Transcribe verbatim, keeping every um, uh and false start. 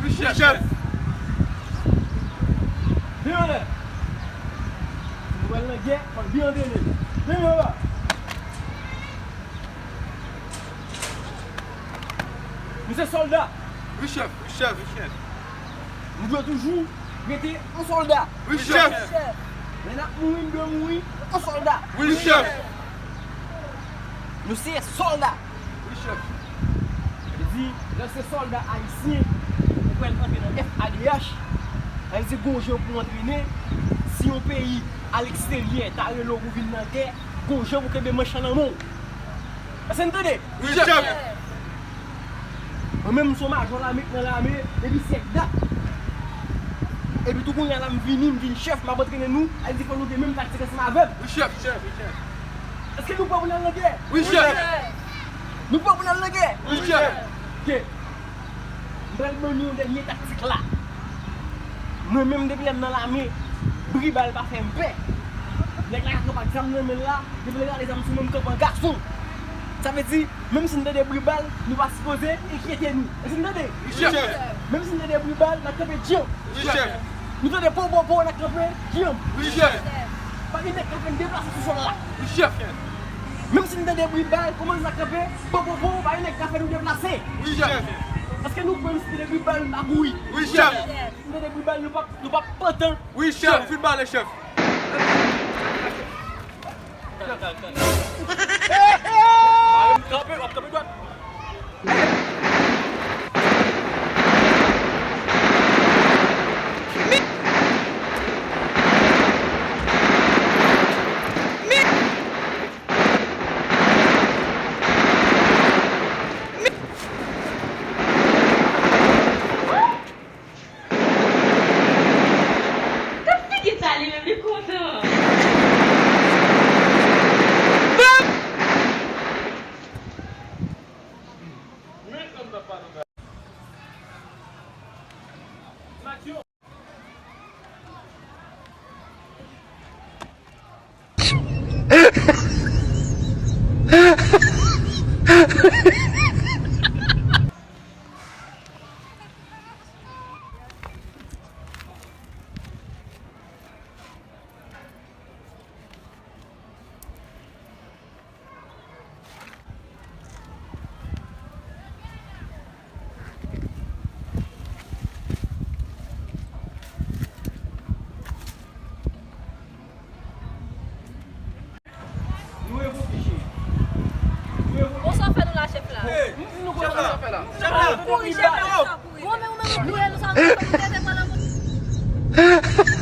Wi, chèf. Vin anlè. Si nou pral nan gè, fò n byen antrene. Vin anba. Nou se sòlda. Wi, chèf. Wi, chèf. Nou dwe toujou rete yon sòlda. Wi, chèf. Lè n ap mouri, nou dwe mouri yon sòlda. Wi, chèf. Nou se sòlda. Wi, chèf. Sa vle di, lè w se sòlda ayisyen, ou pral antre nan F A D H. Sa vle di, gon jan pou w antrene. Si yon peyi aleksteryè ta rele w pou vin nan gè, gon jan pou kenbe manch lan nan men w. Èske n tande? Wi, chèf. Mwen menm, m se yon majò lame k nan lame depi syèk dat. Epi tou kounye a la, m vini, m vin chèf, m ap antrene nou. Sa vle di, fò nou gen menm taktik ansanm avè m. Wi, chèf. Èske nou prè pou n al nan gè? Wi, chèf. Nou prè pou n al nan gè? Wi, chèf. Ok. M pral ban nou yon dènye taktik la. Mwen menm, depi lè m nan lame, bri bal pa fè m pè. Nèg la ka kanpe ak zam nan men l la, depi l rale zam sou mwen, m kanpe an gason. Sa vle di, menm si n tande bri bal, nou pa sipoze enkyete nou. Èske n tande? Wi, chèf. Menm si n tande bri bal, n ap kanpe djanm. Wi, chèf. Nou tande po, po, po, n ap kanpe djanm. Wi, chèf. Pa gen nèg k ap fè n deplase sou sòl la. Wi, chèf. Menm si n tande bri bal, kòman n ap kanpe? Po, po, po, pa gen nèg k ap fè nou deplase. Wi, chèf. Paske nou prè, menm si n tande bri bal, n ap kouri. Wi, chèf. Si n tande bri bal, nou p ap, nou p ap pantan. Wi, chèf, fin pale, chèf. Kanpe, w ap kanpe dwat. Gad figi sa li menm, li kontan. Nou revoke chèf. Nou revoke. Bon, sa w fè nou la, chèf la? Hey, m di nou kòman sa w fè la. Chèf la. Kouri, chèf la, kouri. Bon, men ou menm ou kouri, nou sa, nou sa, nou sa, nou sa,